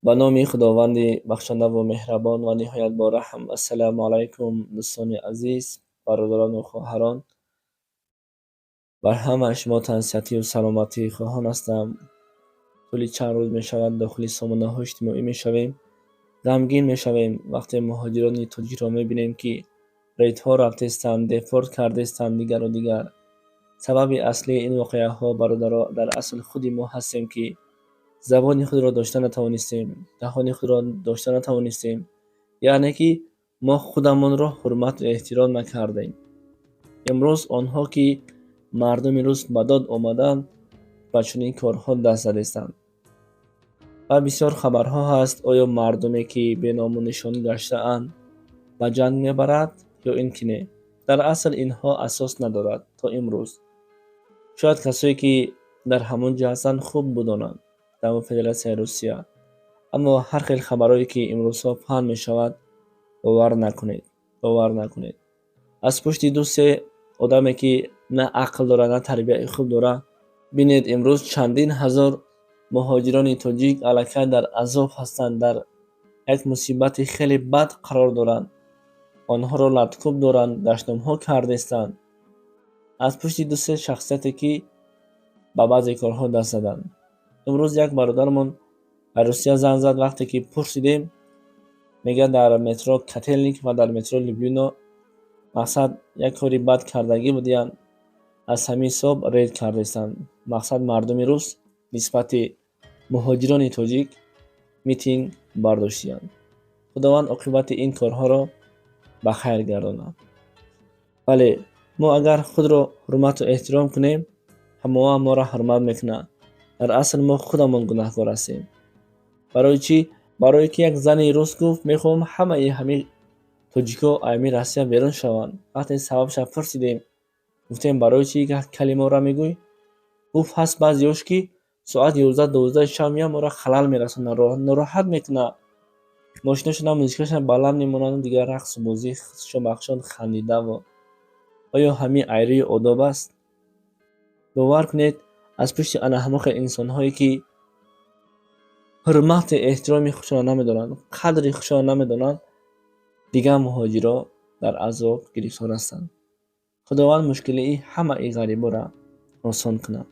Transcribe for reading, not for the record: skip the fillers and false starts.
Ба номи Худованди бахшандаву меҳрабон ва ниҳоят бораҳм. Ассалому алайкум, дӯстони азиз, бародарону хоҳарон. Бар ҳамаи шумо тансиҳатию саломатӣ хоҳон ҳастам. Тӯли чанд рӯз мешавад, дохили сомонаҳои иҷтимоӣ мешавем, ғамгин мешавем, вақте муҳоҷирони тоҷикро мебинем, ки рейдҳо рафтестанд, депорт кардестанд, дигару дигар. Сабаби аслии ин воқеаҳо, бародаро, дар асл худи мо ҳастем, ки забони худро дошта натавонистем, даҳони худро дошта натавонистем, яъне ки мо худамонро ҳурмату эҳтиром накардем. Имрӯз онҳо, ки мардуми рус ба дод омаданд, ба чунин корҳо даст задестанд. Ва бисёр хабарҳо ҳаст: оё мардуме, ки беному нишон гаштаанд, ба ҷанг мебарад ё ин ки не? Дар асл инҳо асос надорад то имрӯз. Шояд касое, ки дар ҳамон ҷо ҳастанд, хуб бидонанд, дар Федератсияи Русия, аммо ҳар хел хабарҳое, ки имрӯзҳо паҳн мешавад, бовар накунед, бовар накунед. Аз пушти ду се одаме, ки на ақл дорад, на тарбияи хуб дорад. Бинед, имрӯз чандин ҳазор муҳоҷирони тоҷик аллакай дар азоб ҳастанд, дар як мусибати хеле бад қарор доранд, онҳоро латукӯб доранд, дашномҳо кардестанд аз пушти ду се шахсияте, ки ба баъзе корҳо даст заданд. Имрӯз як бародарамон ба Русия занг зад. Вақте ки пурсидем, мегӯяд, дар метро Котельники ва дар метро Люблино, мақсад, як кори бад кардагӣ будиянд, аз ҳамин ҳисоб рейд кардестанд. Мақсад, мардуми рус нисбати муҳоҷирони тоҷик митинг бардоштиянд. Худованд оқибати ин корҳоро ба хайр гардонад. Бале, мо агар худро ҳурмату эҳтиром кунем, ҳамоҳам моро ҳурмат мекунад. Дар асл мо худамон гунаҳкор ҳастем. Барои чӣ? Барое ки як зани рус гуфт: «Мехоҳам ҳамаи ҳамин тоҷикҳо ами Россия берун шаванд». Вақте сабабша пурсидем, гуфтем: «Барои чӣ калимаро мегӯй?» Гуфт: «Ҳаст баъзеҳош, ки соати 11-12 шаб меянд, моро халал мерасонанд, нороҳат мекунанд, мошинашона, музикашона баланд мемонанду дигар рақсу бозӣ, хушобахшон, хандидаву». Оё ҳамин айрии одоб аст? Бовар кунед, аз пушти ана ҳамон хел инсонҳое, ки ҳурмату эҳтироми худшонро намедонанд, қадри худшонро намедонанд, дигар муҳоҷиро дар азоб гирифтор ҳастанд. Худованд мушкилии ҳамаи ғариборо осон кунад.